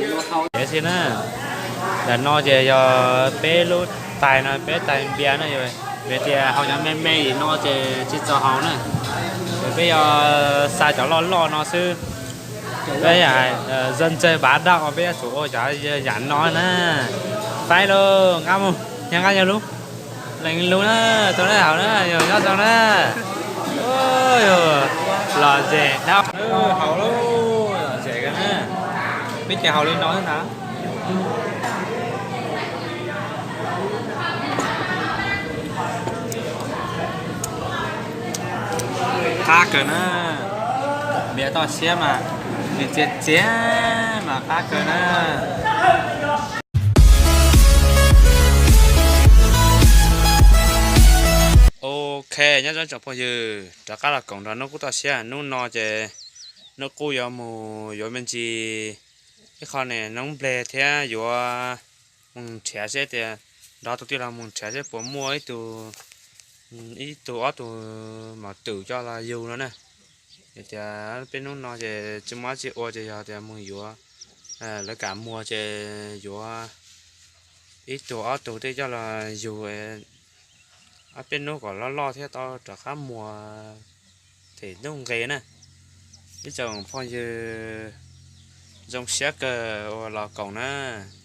Tiam sis na, ntawm no ces yog peb lub tais no, peb tais npias na, vim tias haus cov me me li no ces tsis txaus haus na. Ces peb yuav xa cov loj loj no xwb. Peb yam zog ntseg bav daj uas peb yuav tsum ua cov yam no na. Faib lauj, nqa mus, nqa yog lub, leej lub na, tau na, haus na, yog nyob zoo na. Los zem dab, haus lauj, los zem na. Peb ces haus li no xwb ntag. Qab kawg na, npias toj siab mas, nws txias txias mas qab kawg na. Ok, nyob zoo tsoom phooj ywg, rov qab los koom nrog Hnub Qub toj siab. Hnub no ces Hnub Qub yuav mus yuav me ntsis ib qho ne noob nplej thiab yuav mus nrhiav seb tias, nrog tus tij laug mus nrhiav seb puas muaj ib tug, ib tug ob tug mos twm coj los yug no na. Vim tias peb hnub no ces tsis muaj dab tsi ua ces yog tias mus yuav, lawv kam muag ces yuav ib tug ob tug tej coj los yug ob peb hnub kom loj loj thiab tau rov qab muag them ntuj nqe na. Ib tsoom phooj ywg, zoo siab kawg uas los koom na.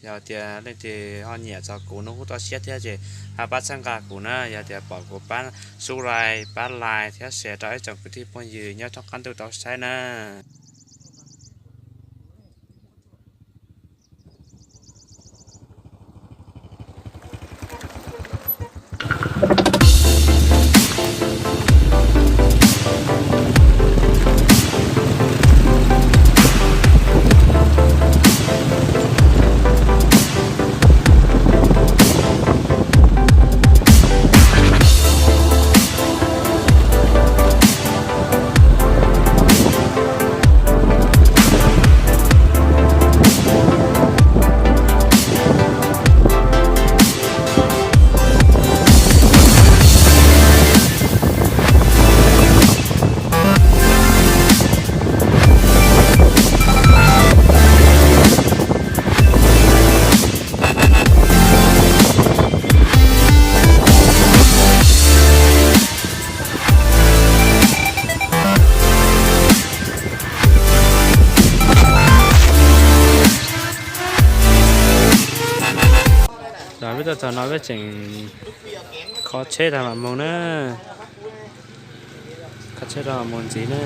Yog tias leej twg ho nyiam txog kuv Hnub Qub toj siab thiab ces ho pab txhawb nqa kuv na. Yog tias pom kuv pab subscribe, pab like thiab share rau ib tsoom kwv tij phooj ywg nyob thoob qab ntuj tau saib na. Los peb tuaj txog no peb tseem kho tsheb rau mam mus na. Kho tsheb rau mam mus ntxiv na.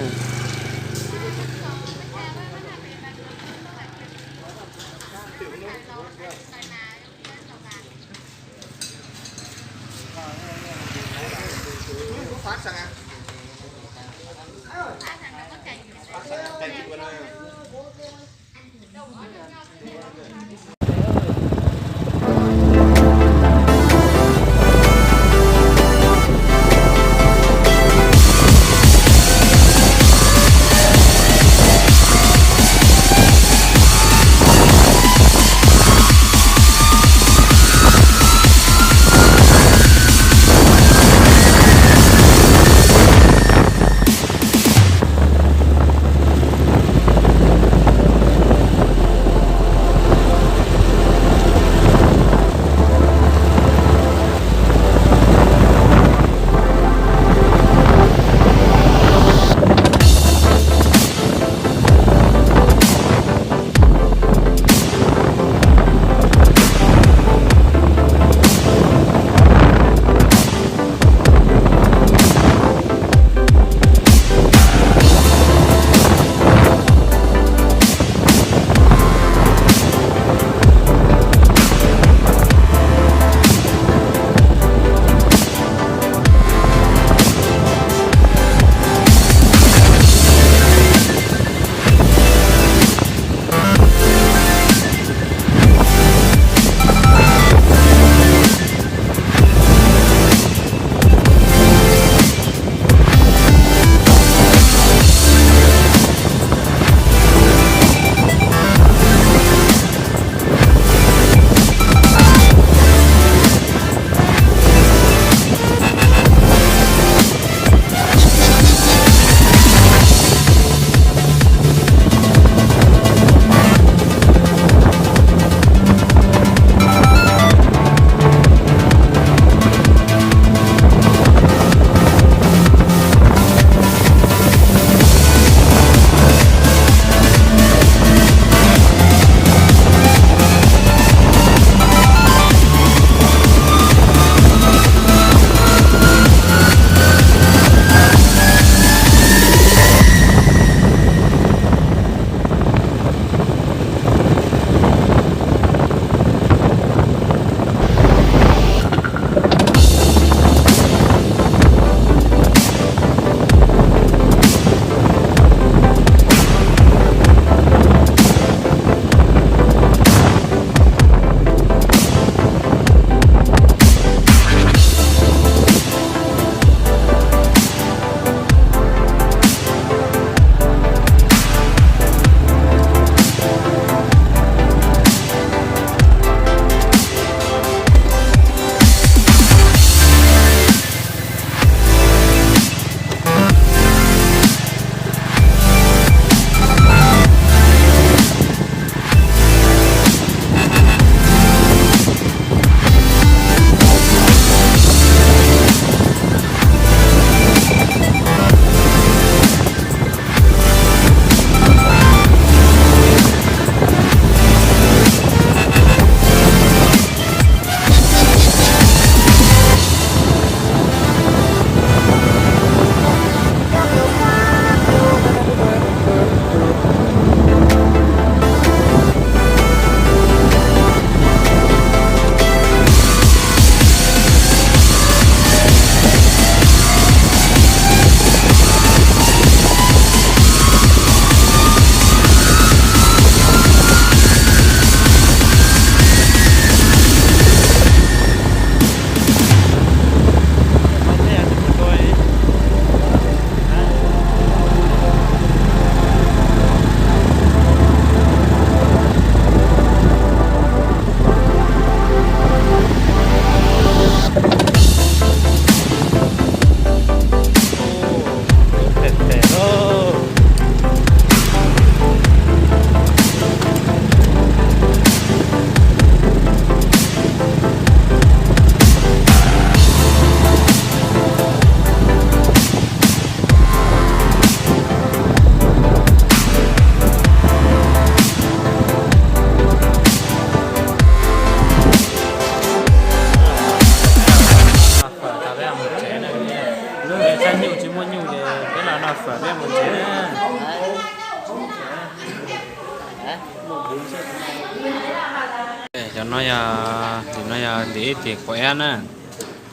Cov no yog, tim no yog tim ib tim quav iab na.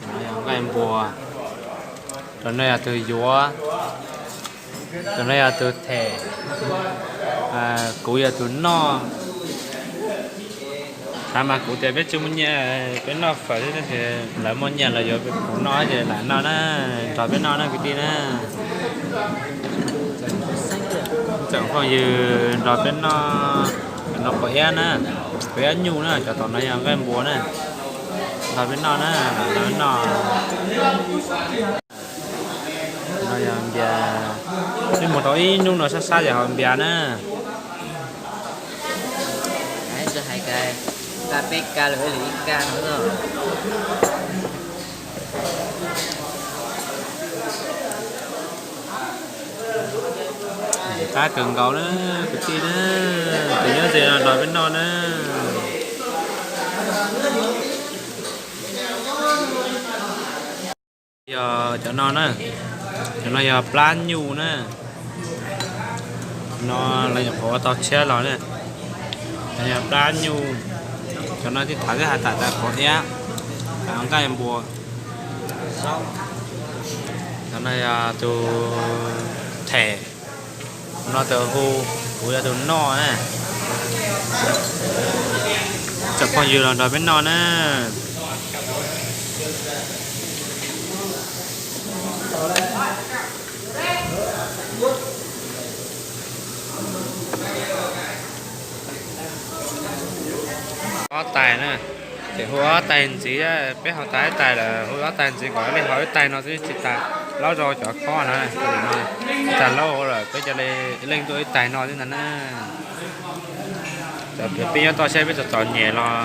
Tim no yog nqaij npua. Cov no yog tus yuav. Cov no yog tus them. Kuv yog tus noj. Xav mas kuv tias peb tsis muaj nyiaj, peb noj fawm xwb, tiam sis lawv muaj nyiaj lawv yuav kuv noj ces lam noj na, nrog peb noj na kwv tij na. Tsoom phooj ywg nrog peb noj, cov no quav iab na, quav iab nyuj na, cov tom no yog nqaij npua na. Nrog peb noj na, nrog peb noj. No yog npias, peb mus tau ib hnub no sab sab yog hau npias na. Hais tias ka peb ka lawm ib ka no. Qab kawg nkaus na, kwv tij na, tus nyob ze no nrog peb noj na. Yog cov no na, cov no yog plab nyuj na. No lawv nyuam qhuav ua tau tshiab los na. Yog plab nyuj, cov no tij thaum twb hais tas tas quav iab, tas nqaij npua. Cov no yog tus them, no tus hu, kuv yog tus noj na. Tsoom phooj ywg los nrog peb noj na. Ob tais na, ces hu ob tais ntxiv, peb haus tas ib tais lawm hu ob tais ntxiv kom li haus ib tais no xwb tsis tas laub rau cov khob na. Tsis tas laub lawm peb cia li leej tuaj ib tais no xwb ntag na. Cov peb nyob toj siab peb txom txom nyem los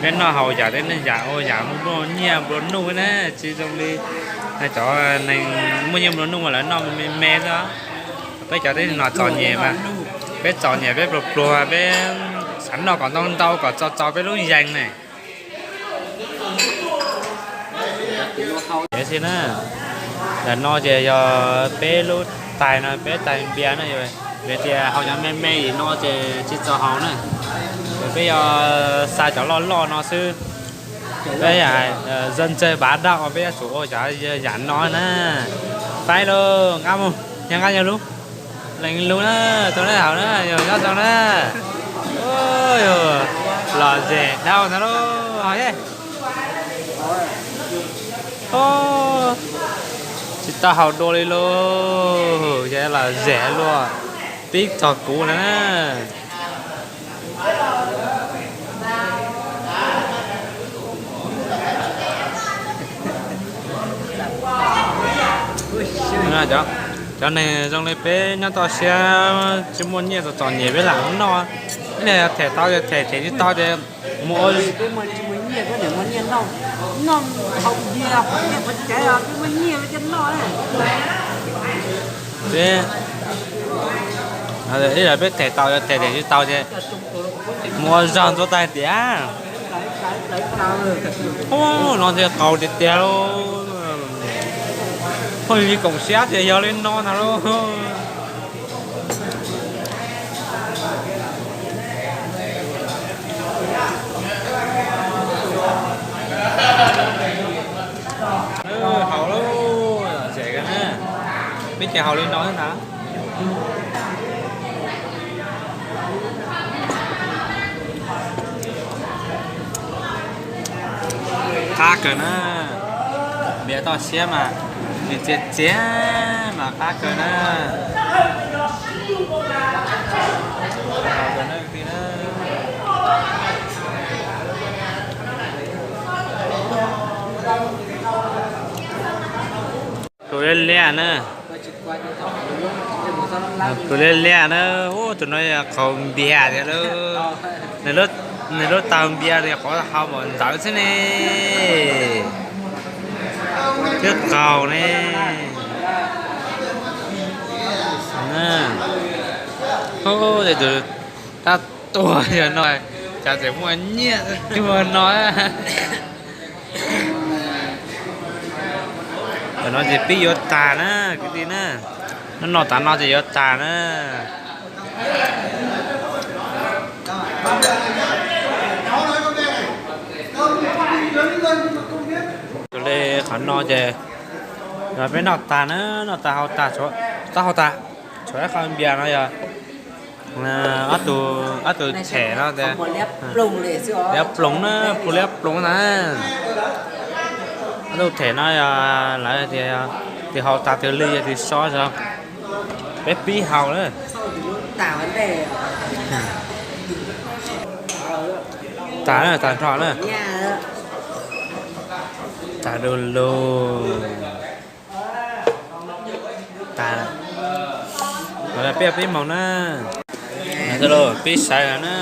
peb noj haus yam tej neeg yam ua yam muaj nyiaj nplua nuj na, tsis zoo li cov neeg muaj nyiaj nplua nuj mas lawv noj me me xwb. Peb cov tib neeg no txom nyem mas, peb txom nyem peb pluag pluag peb xav noj kom ntau ntau kom txaus txaus peb lub yees ne. Tiam sis na, ntawm no ces yog peb lub tais no peb tais npias na, vim tias haus cov me me li no ces tsis txaus haus na. Peb yuav xa cov loj loj no xwb. Peb yam zaj ntseg bav daj uas peb yuav tsum ua cov yam no na. Faib lauj, nqa mus, yog nqa yog lub. Leej lub na, tau na haus na, yog nyob tau na. Los zem dhau ntag lauj, haus ye. Tsis tau haus dua li lauj, yog los zem luaj, pib txog kuv na. Cov neeg zoo li peb nyob toj siab tsis muaj nyiaj txom txom nyem peb lam noj, ib niag them tau ces them, them tsis tau ces mus ua peb, ib yam peb them tau ces them, them tsis tau ces mus ua zog ntxuav tag tiag. Ub, no thiaj qaug tiag tiag lauj. Phooj ywg koom siab tias yog li no ntag lauj. Haus lauj, zem kawg na. Peb ces haus li no xwb ntag. Qab kawg na, npias toj siab mas nws txias txias mas qab kawg na. Tus liab liab na, tus liab liab na, ub, tus no yog qaug npias tiag lauj. Nws lub taug npias li qhov hau npaum ntawd xwb ne, twb qaug ne. Ub, tus tab tuag yog no, cas tseem muaj nyiaj cuag no. Tam no ces pib yuav tag na kwv tij na, noj noj tas no ces yuav tag na. No ces peb noj tas na, noj tas haus tas, tab haus tas, tshuav ib qho npias no yog ob tug, ob tug them no, liab ploog na, ploog liab ploog na. Ob tug them no yog lawv tias, tus haus tas tus li yog tus so, peb pib haus na. Tas na, tas nrho na. Tas du lug. Tas, peb pib moog na. Peb sawv na.